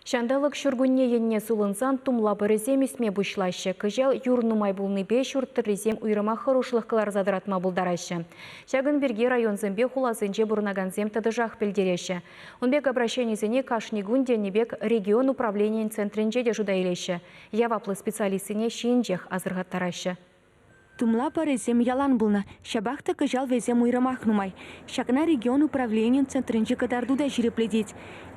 Ҫанталӑк ҫуркунне енне сулӑнсан тумла пӑрӗсем ӳсме пуҫлаҫҫӗ. Кӑҫал юр нумай пулнипе ҫурт тӑррисем уйрӑмах хӑрушлӑх кӑларса тӑратма пултараҫҫӗ. Ҫакӑн пирки районсемпе хуласенче пурӑнакансем тӑтӑшах пӗлтереҫҫӗ. Ун пек обращенисене кашни кун тенӗ пек регион управленийӗн центрӗнче те шута илеҫҫӗ. Яваплӑ специалистсене ҫийӗнчех асӑрхаттараҫҫӗ. Тумла пӑрӗсем ялан пулнӑ, ҫапах та кӑҫал вӗсем уйрӑмах нумай. Ҫакна регион управленийӗн центрӗнчи кӑтарту та ҫирӗплетет.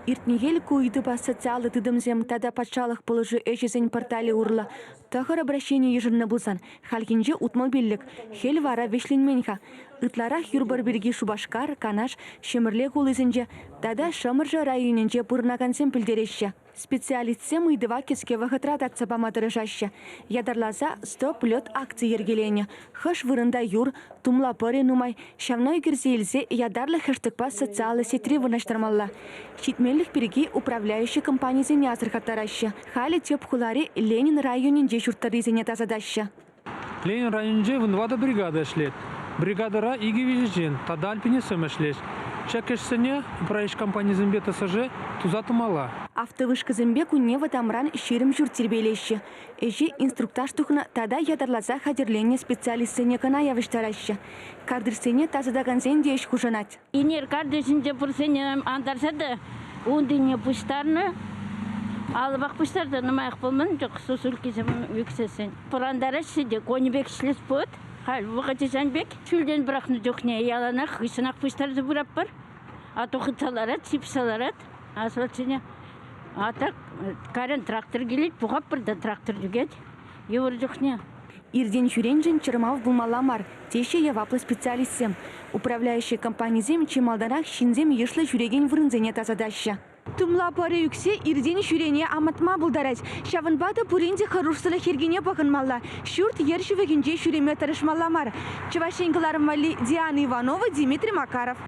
Иртнӗ хӗл ку ыйтупа социаллӑ тытӑмсем тата патшалӑх пулӑшу ӗҫӗсен порталӗ урлӑ тӑхӑр обращени йышӑннӑ пулсан, хальхинче 65, хӗл вара вӗҫленмен-ха. Ытларах юр-пӑр пирки Шупашкар, Канаш, Ҫӗмӗрле хулисенче тата Шӑмӑршӑ районӗнче пурӑнакансем пӗлтереҫҫӗ. Специалистсем ыйтӑва кӗске вӑхӑтра татса пама тӑрӑшаҫҫӗ. Ятарласа «Стоп-лед» акци йӗркеленӗ. Хӑш вырӑнта юр, тумла пӑрӗ нумай, ҫавна ӳкерсе илсе ятарлӑ хэштегпа социаллӑ сетьре вырнаҫтармалла. Ҫитменлӗх пирки управляющи компанисене асӑрхаттараҫҫӗ. Халӗ тӗп хулари Ленин районӗнче ҫурт тӑррисене тасатаҫҫӗ. Ленин районӗнче вунтӑватӑ бригада ӗҫлет. Бригадӑра икӗ-виҫӗ ҫын тата альпинистсем ӗҫлеҫ. Ҫак ӗҫсене управляющи компанисемпе ТСЖ туса тӑмалла. Автовышкӑсемпе кунне вӑтамран 20 ҫурт тирпейлеҫҫӗ. Ӗҫе инструктаж тухнӑ тата ятарласа хатӗрленнӗ специалистсене кӑна явӑҫтараҫҫӗ. Картишсене тасатакансен те ӗҫ хушӑнать. Ӳнер картишӗнче пурсене антарса та унтине пуҫтарнӑ. Алӑпах пуҫтарса нумаях пулман чух сусулькисем ӳксессӗн. Пӑрантараҫҫӗ те конь пек ӗҫлес пулать. Халь вӑхӑчӗ ҫан пек. Ҫӳлтен пӑрахнӑ чухне яланах хыҫҫӑнах пуҫтарса пыратпӑр. А то хытса ларать, сипсе ларать асфальтсене. А так кайран трактор килет, пухатпӑр та трактор тӳкет йывӑр чухне. Иртен-ҫӳреншӗн чӑрмав пулмалла мар, теҫҫӗ яваплӑ специалистсем. Управляющи компанисем чи малтанах ҫынсем йышлӑ ҫӳрекен вырӑнсене тасатаҫҫӗ. Тумла пӑрӗ ӳксе иртен-ҫӳрене амантма пултарать. Ҫавӑнпа та пурин те хӑрушсӑрлӑх йӗркине пӑхӑнмалла, ҫурт-йӗр ҫывӑхӗнче ҫӳреме тӑрӑшмалла мар. Чӑваш Ен кӑларӑм валли Диана Иванова, Дмитрий Макаров.